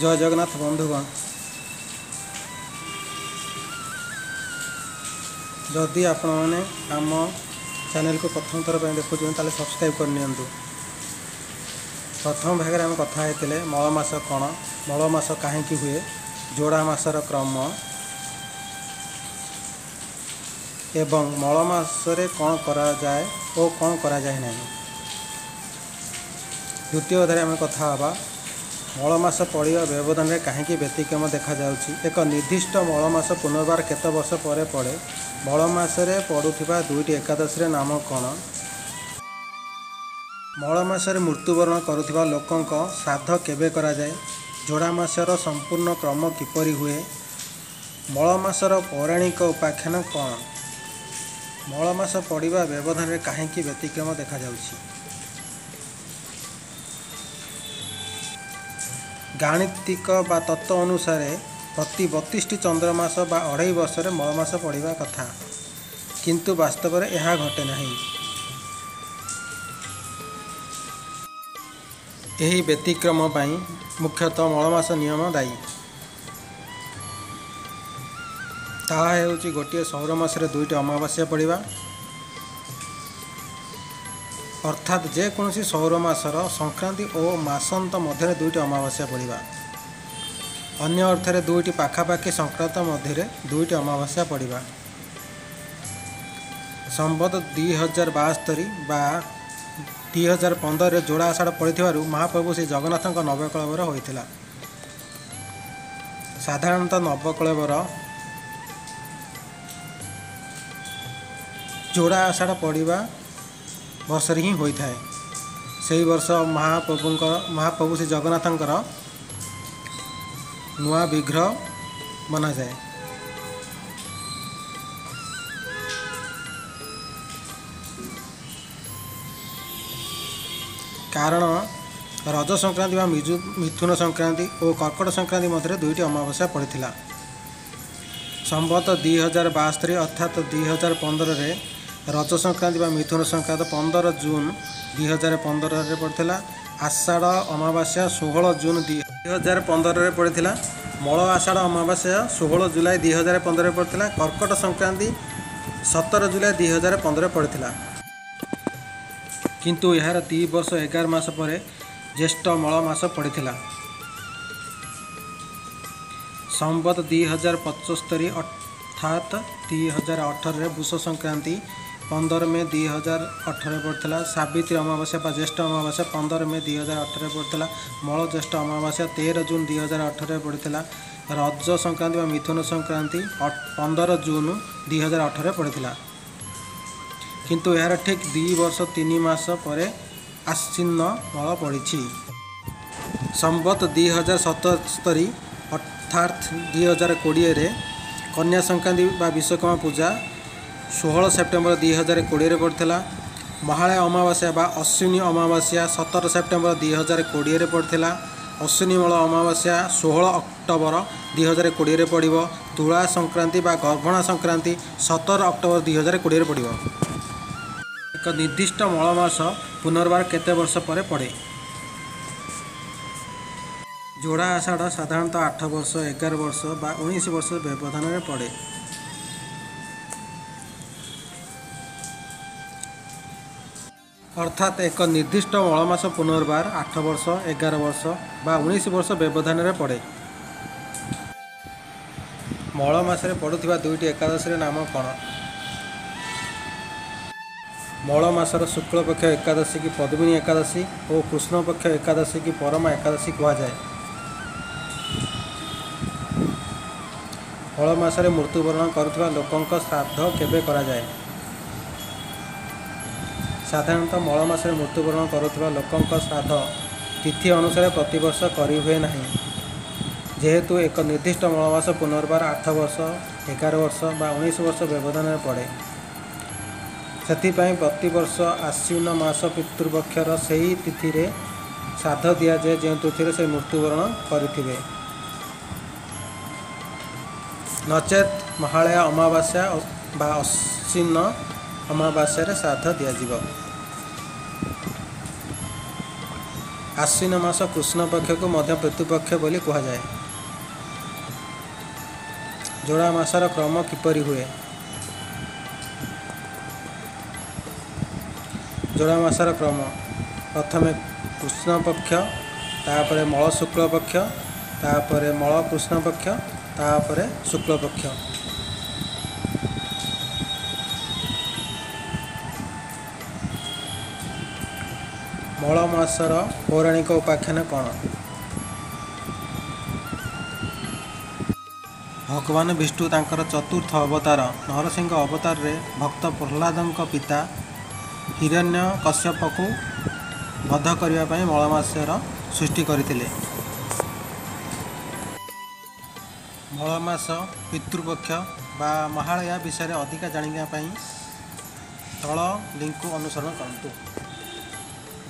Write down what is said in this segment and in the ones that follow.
ଜୟ ଜଗନ୍ନାଥ ବନ୍ଧୁଗଣ। ଯଦି ଆପଣମାନେ ଆମ ଚ୍ୟାନେଲକୁ ପ୍ରଥମ ଥର ପାଇଁ ଦେଖୁଛନ୍ତି, ତାହେଲେ ସବସ୍କ୍ରାଇବ୍ କରିନିଅନ୍ତୁ। ପ୍ରଥମ ଭାଗରେ ଆମେ କଥା ହେଇଥିଲେ ମଳ ମାସ କ'ଣ, ମଳ ମାସ କାହିଁକି ହୁଏ, ଯୋଡ଼ା ମାସର କ୍ରମ ଏବଂ ମଳ ମାସରେ କ'ଣ କରାଯାଏ ଓ କ'ଣ କରାଯାଏ ନାହିଁ। ଦ୍ୱିତୀୟ ଅଧ୍ୟାୟରେ ଆମେ କଥା ହେବା ମଳ ମାସ ପଡ଼ିବା ବ୍ୟବଧାନରେ କାହିଁକି ବ୍ୟତିକ୍ରମ ଦେଖାଯାଉଛି, ଏକ ନିର୍ଦ୍ଦିଷ୍ଟ ମଳ ମାସ ପୁନର୍ବାର କେତେ ବର୍ଷ ପରେ ପଡ଼େ, ମଳ ମାସରେ ପଡ଼ୁଥିବା ଦୁଇଟି ଏକାଦଶୀର ନାମ କ'ଣ, ମଳ ମାସରେ ମୃତ୍ୟୁବରଣ କରୁଥିବା ଲୋକଙ୍କ ଶ୍ରାଦ୍ଧ କେବେ କରାଯାଏ, ଯୋଡ଼ା ମାସର ସମ୍ପୂର୍ଣ୍ଣ କ୍ରମ କିପରି ହୁଏ, ମଳ ମାସର ପୌରାଣିକ ଉପାଖ୍ୟାନ କ'ଣ, ମଳ ମାସ ପଡ଼ିବା ବ୍ୟବଧାନରେ କାହିଁକି ବ୍ୟତିକ୍ରମ ଦେଖାଯାଉଛି। ଗାଣିତିକ ବା ତତ୍ତ୍ୱ ଅନୁସାରେ ପ୍ରତି 32ଟି ଚନ୍ଦ୍ରମାସ ବା 2.5 ବର୍ଷରେ ମଳମାସ ପଡ଼ିବା କଥା, କିନ୍ତୁ ବାସ୍ତବରେ ଏହା ଘଟେ ନାହିଁ। ଏହି ବ୍ୟତିକ୍ରମ ପାଇଁ ମୁଖ୍ୟତଃ ମଳମାସ ନିୟମ ଦାୟୀ। ତାହା ହେଉଛି ଗୋଟିଏ ସୌର ମାସରେ ଦୁଇଟି ଅମାବାସ୍ୟା ପଡ଼ିବା, ଅର୍ଥାତ୍ ଯେକୌଣସି ସୌର ମାସର ସଂକ୍ରାନ୍ତି ଓ ମାସାନ୍ତ ମଧ୍ୟରେ ଦୁଇଟି ଅମାବାସ୍ୟା ପଡ଼ିବା। ଅନ୍ୟ ଅର୍ଥରେ ଦୁଇଟି ପାଖାପାଖି ସଂକ୍ରାନ୍ତ ମଧ୍ୟରେ ଦୁଇଟି ଅମାବାସ୍ୟା ପଡ଼ିବା। ସମ୍ବତ 2072 ବା 2015ରେ ଯୋଡ଼ା ଆଷାଢ଼ ପଡ଼ିଥିବାରୁ ମହାପ୍ରଭୁ ଶ୍ରୀ ଜଗନ୍ନାଥଙ୍କ ନବକଳେବର ହୋଇଥିଲା। ସାଧାରଣତଃ ନବକଳେବର ଯୋଡ଼ା ଆଷାଢ଼ ପଡ଼ିବା ବର୍ଷରେ ହିଁ ହୋଇଥାଏ। ସେହି ବର୍ଷ ମହାପ୍ରଭୁ ଶ୍ରୀ ଜଗନ୍ନାଥଙ୍କର ନୂଆ ବିଗ୍ରହ ବନାଯାଏ। କାରଣ ରଜ ସଂକ୍ରାନ୍ତି ବା ମିଥୁନ ସଂକ୍ରାନ୍ତି ଓ କର୍କଟ ସଂକ୍ରାନ୍ତି ମଧ୍ୟରେ ଦୁଇଟି ଅମାବାସ୍ୟା ପଡ଼ିଥିଲା। ସମ୍ବତ 2072 ଅର୍ଥାତ୍ 2015ରେ ରଜ ସଂକ୍ରାନ୍ତି ବା ମିଥୁନ ସଂକ୍ରାନ୍ତି 15 ଜୁନ୍ 2015ରେ ପଡ଼ିଥିଲା। ଆଷାଢ଼ ଅମାବାସ୍ୟା 16 ଜୁନ୍ 2015ରେ ପଡ଼ିଥିଲା। ମଳ ଆଷାଢ଼ ଅମାବାସ୍ୟା 16 ଜୁଲାଇ 2015ରେ ପଡ଼ିଥିଲା। କର୍କଟ ସଂକ୍ରାନ୍ତି 17 ଜୁଲାଇ 2015ରେ ପଡ଼ିଥିଲା। କିନ୍ତୁ ଏହାର 2 ବର୍ଷ 11 ମାସ ପରେ ଜ୍ୟେଷ୍ଠ ମଳ ମାସ ପଡ଼ିଥିଲା। ସମ୍ବତ 2075 ଅର୍ଥାତ୍ 2018ରେ ବୃଷ ସଂକ୍ରାନ୍ତି 15 ମେ 2018ରେ ପଡ଼ିଥିଲା। ସାବିତ୍ରୀ ଅମାବାସ୍ୟା ବା ଜ୍ୟେଷ୍ଠ ଅମାବାସ୍ୟା 15 ମେ 2018ରେ ପଡ଼ିଥିଲା। ମଳ ଜ୍ୟେଷ୍ଠ ଅମାବାସ୍ୟା 13 ଜୁନ୍ 2018ରେ ପଡ଼ିଥିଲା। ରଜ ସଂକ୍ରାନ୍ତି ବା ମିଥୁନ ସଂକ୍ରାନ୍ତି 15 ଜୁନ୍ 2018ରେ ପଡ଼ିଥିଲା। କିନ୍ତୁ ଏହାର ଠିକ୍ 2 ବର୍ଷ 3 ମାସ ପରେ ଆଶ୍ୱିନ ମଳ ପଡ଼ିଛି। ସମ୍ବତ 2077 ଅର୍ଥାତ୍ 2020ରେ କନ୍ୟା ସଂକ୍ରାନ୍ତି ବା ବିଶ୍ୱକର୍ମା ପୂଜା 16 ସେପ୍ଟେମ୍ବର 2020ରେ ପଡ଼ିଥିଲା। ମହାଳୟା ଅମାବାସ୍ୟା ବା ଅଶ୍ୱିନୀ ଅମାବାସ୍ୟା 17 ସେପ୍ଟେମ୍ବର 2020ରେ ପଡ଼ିଥିଲା। ଅଶ୍ୱିନୀ ମଳ ଅମାବାସ୍ୟା 16 ଅକ୍ଟୋବର 2020ରେ ପଡ଼ିବ। ତୁଳା ସଂକ୍ରାନ୍ତି ବା ଗର୍ଭଣା ସଂକ୍ରାନ୍ତି 17 ଅକ୍ଟୋବର 2020ରେ ପଡ଼ିବ। ଏକ ନିର୍ଦ୍ଦିଷ୍ଟ ମଳ ମାସ ପୁନର୍ବାର କେତେ ବର୍ଷ ପରେ ପଡ଼େ? ଯୋଡ଼ା ଆଷାଢ଼ ସାଧାରଣତଃ 8 ବର୍ଷ, 11 ବର୍ଷ ବା 19 ବର୍ଷ ବ୍ୟବଧାନରେ ପଡ଼େ। ଅର୍ଥାତ୍ ଏକ ନିର୍ଦ୍ଦିଷ୍ଟ ମଳମାସ ପୁନର୍ବାର 8 ବର୍ଷ, 11 ବର୍ଷ ବା 19 ବର୍ଷ ବ୍ୟବଧାନରେ ପଡ଼େ। ମଳ ମାସରେ ପଡ଼ୁଥିବା ଦୁଇଟି ଏକାଦଶୀର ନାମ କ'ଣ? ମଳ ମାସର ଶୁକ୍ଳପକ୍ଷ ଏକାଦଶୀକି ପଦ୍ମିନୀ ଏକାଦଶୀ ଓ କୃଷ୍ଣପକ୍ଷ ଏକାଦଶୀକି ପରମା ଏକାଦଶୀ କୁହାଯାଏ। ମଳ ମାସରେ ମୃତ୍ୟୁବରଣ କରୁଥିବା ଲୋକଙ୍କ ଶ୍ରାଦ୍ଧ କେବେ କରାଯାଏ? ସାଧାରଣତଃ ମଳ ମାସରେ ମୃତ୍ୟୁବରଣ କରୁଥିବା ଲୋକଙ୍କ ଶ୍ରାଦ୍ଧ ତିଥି ଅନୁସାରେ ପ୍ରତିବର୍ଷ କରିହୁଏ ନାହିଁ। ଯେହେତୁ ଏକ ନିର୍ଦ୍ଦିଷ୍ଟ ମଳମାସ ପୁନର୍ବାର 8 ବର୍ଷ, 11 ବର୍ଷ ବା 19 ବର୍ଷ ବ୍ୟବଧାନରେ ପଡ଼େ, ସେଥିପାଇଁ ପ୍ରତିବର୍ଷ ଆଶ୍ୱିନ ମାସ ପିତୃପକ୍ଷର ସେହି ତିଥିରେ ଶ୍ରାଦ୍ଧ ଦିଆଯାଏ ଯେଉଁ ତିଥିରେ ସେ ମୃତ୍ୟୁବରଣ କରିଥିବେ। ନଚେତ୍ ମହାଳୟା ଅମାବାସ୍ୟା ବା ଅଶ୍ୱିନ ଅମାବାସ୍ୟାରେ ଶ୍ରାଦ୍ଧ ଦିଆଯିବ। ଆଶ୍ୱିନ ମାସ କୃଷ୍ଣ ପକ୍ଷକୁ ମଧ୍ୟ ପିତୃପକ୍ଷ ବୋଲି କୁହାଯାଏ। ଯୋଡ଼ା ମାସର କ୍ରମ କିପରି ହୁଏ? ଯୋଡ଼ା ମାସର କ୍ରମ ପ୍ରଥମେ କୃଷ୍ଣ ପକ୍ଷ, ତାପରେ ମଳ ଶୁକ୍ଳ ପକ୍ଷ, ତାପରେ ମଳ କୃଷ୍ଣ ପକ୍ଷ, ତାପରେ ଶୁକ୍ଳ ପକ୍ଷ। ମଳ ମାସର ପୌରାଣିକ ଉପାଖ୍ୟାନ କ'ଣ? ଭଗବାନ ବିଷ୍ଣୁ ତାଙ୍କର ଚତୁର୍ଥ ଅବତାର ନରସିଂହ ଅବତାରରେ ଭକ୍ତ ପ୍ରହ୍ଲାଦଙ୍କ ପିତା ହିରଣ୍ୟ କଶ୍ୟପକୁ ବଧ କରିବା ପାଇଁ ମଳମାସର ସୃଷ୍ଟି କରିଥିଲେ। ମଳମାସ, ପିତୃପକ୍ଷ ବା ମହାଳୟା ବିଷୟରେ ଅଧିକା ଜାଣିବା ପାଇଁ ତଳ ଲିଙ୍କକୁ ଅନୁସରଣ କରନ୍ତୁ।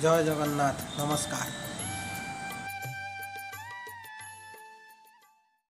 ଜୟ ଜଗନ୍ନାଥ। ନମସ୍କାର।